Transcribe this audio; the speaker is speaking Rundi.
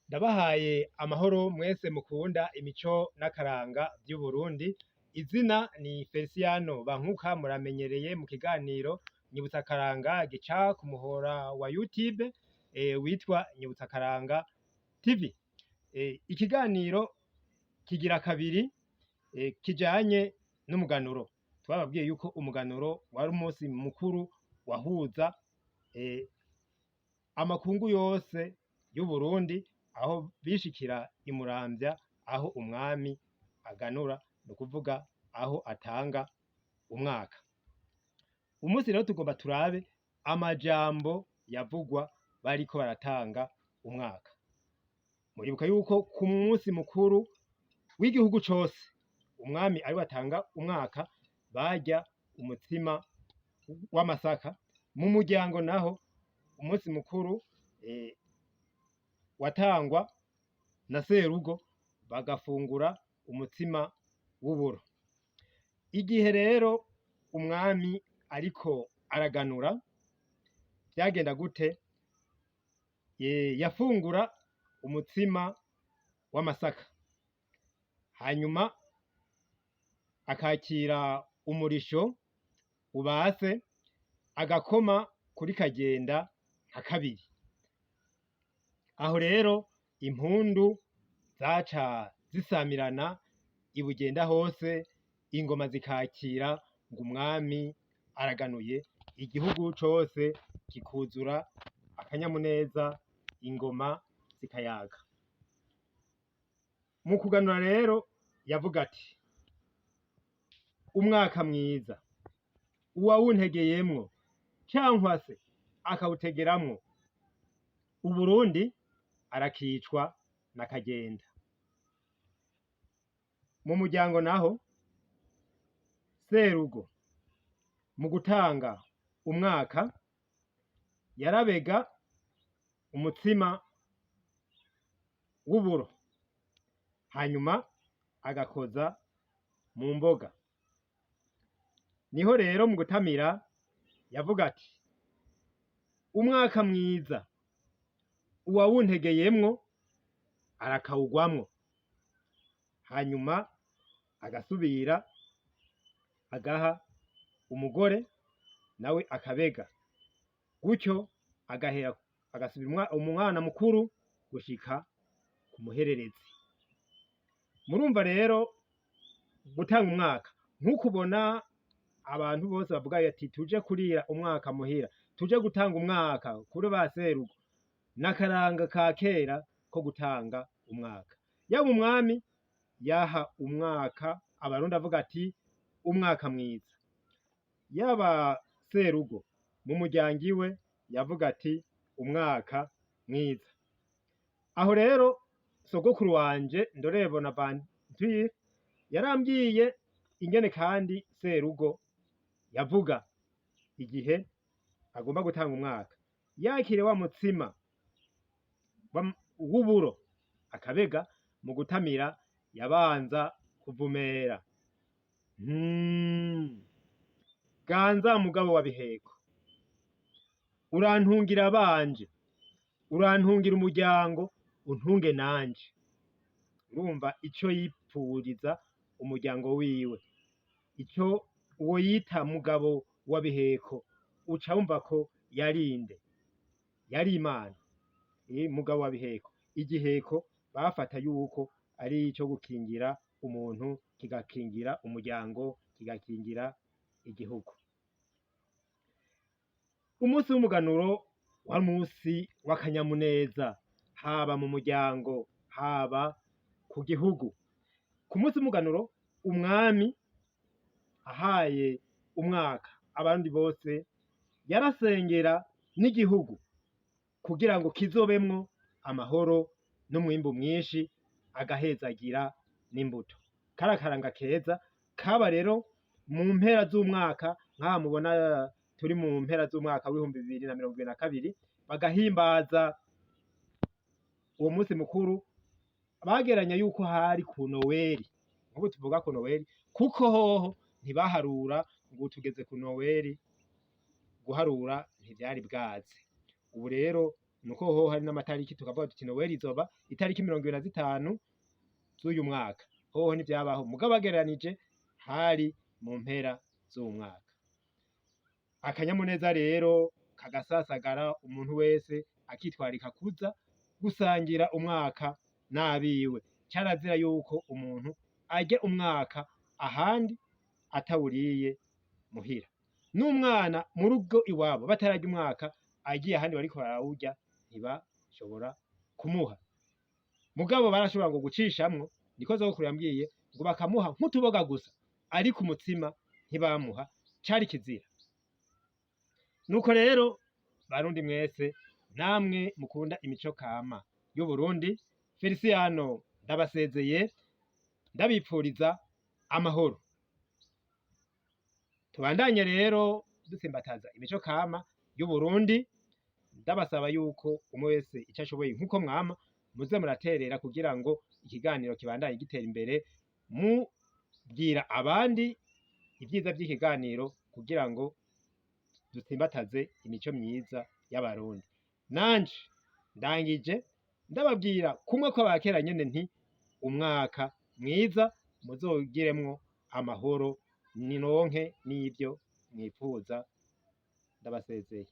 Ndabahaye amahoro mwese mukunda imico n'akaranga vy'Uburundi. Izina ni Feliciano Bankuka, muramenyereye mu kiganiro Nyibutsa Akaranga gica ku muhora wa YouTube witwa Nyibutsa Akaranga TV. Ikiganiro kigira kabiri kijanye n'umuganuro. Twababwiye yuko umuganuro wari umusi mukuru wahuza amakungu yose y'Uburundi, aho bishikira i Muramvya, aho umwami aganura, ni ukuvuga aho atanga umwaka. Umunsi rero tugomba turabe amajambo yavugwa bariko baratanga umwaka. Muribuka yuko ku munsi mukuru w'igihugu cose umwami ariwe atanga umwaka, barya umutsima w'amasaka. Mu muryango naho umunsi mukuru watangwa na serugo, bagafungura umutsima w'uburo. Igihe rero umwami ariko araganura vyagenda gute? Yafungura umutsima w'amasaka, hanyuma akakira umurisho ubase, agakoma kuri kagenda nka kabiri. Aho rero impundu zaca zisamirana ibugenda hose, ingoma zikakira ngo umwami araganuye, igihugu cose kikuzura akanyamuneza, ingoma zikayaga. Mu kuganura rero yavuga ati: "Umwaka mwiza, uwawuntegeyemwo cankwa se akawutegeramwo Uburundi arakicwa na kagenda." Mu muryango naho serugo mu gutanga umwaka yarabega umutsima w'uburo, hanyuma agakoza mu mboga. Niho rero mu gutamira yavuga ati: "Umwaka mwiza, uwawuntegeyemwo arakawugwamwo." Hanyuma agasubira agaha umugore, nawe akabega gutyo, agahera agasubira umwana mukuru gushika ku muhererezi. Murumva rero gutanga umwaka, nk'uko ubona abantu bose bavuga ati: "Tuje kurira umwaka muhira, tuje gutanga umwaka kuri ba serugo." N'akaranga ka kera ko gutanga umwaka. Yaba umwami yaha umwaka Abarundi avuga ati: "Umwaka mwiza", yaba serugo mu muryango iwe yavuga ati: "Umwaka mwiza." Aho rero sogokuru wanje Ndorere Bonaventure yarambwiye ingene kandi serugo yavuga igihe agomba gutanga umwaka, yakire wa mutsima w'uburo akabega. Mu gutamira yabanza kuvumera: "Ganza mugabo wa Biheko, urantungira abanje, urantungira umuryango, untunge nanje." Urumva ico yipfuriza umuryango wiwe, ico uwo yita mugabo wa Biheko, uca wumva ko yarinde yari Imana. Mugabo wa Biheko, igiheko bafata yuko ari ico gukingira umuntu, kigakingira umuryango, kigakingira igihugu. Umunsi w'umuganuro wari umunsi w'akanyamuneza, haba mu muryango, haba ku gihugu. Ku munsi w'umuganuro umwami ahaye umwaka abandi bose, yarasengera n'igihugu kugira ngo kizobemwo amahoro n'umwimbu mwinshi, agahezagira n'imbuto. Kari akaranga keza kaba rero mu mpera z'umwaka, nk'aha mubona turi mu mpera z'umwaka w'2022, bagahimbaza uwo munsi mukuru. Bageranya yuko hari ku Noweli, nk'ubu tuvuga ku Noweli, kuko hoho ntibaharura ngo tugeze ku Noweli, guharura ntivyari bwaze. Ubu rero Nuko ho hari n'amatariki, tukavuga tuti Noweli izoba itariki 25 z'uyu mwaka. Hoho ntivyabaho, mugabo bagereranije hari mu mpera z'uwu mwaka. Akanyamuneza rero kagasasagara, umuntu wese akitwarika kuza gusangira umwaka n'abiwe. Carazira yuko umuntu arya umwaka ahandi atawuriye muhira. N'umwana mu rugo iwabo batararya umwaka, agiye ahandi bariko barawurya ntibashobora kumuha. Mugabo barashobora ngo gucishamwo, niko sogokuru yambwiye, ngo bakamuha nk'utuboga gusa, ariko umutsima ntibamuha, cari kizira. Nuko rero Barundi mwese, namwe mukunda imico kama y'Uburundi, Feliciano ndabasezeye, ndabipfuriza amahoro. Tubandanye rero dutsimbataza imico kama y'Uburundi. Ndabasaba yuko umwe wese ico ashoboye, nkuko mwama muze muraterera kugira ngo ikiganiro kibandanye gitera imbere, mubwira abandi ibyiza by'ikiganiro kugira ngo dutsimbataze imico myiza y'Abarundi. Nanje ndangije ndababwira kumwe kw'abakera nyene nti: umwaka mwiza, muzogiremwo amahoro, ninonke n'ivyo mwipfuza. Ndabasezeye.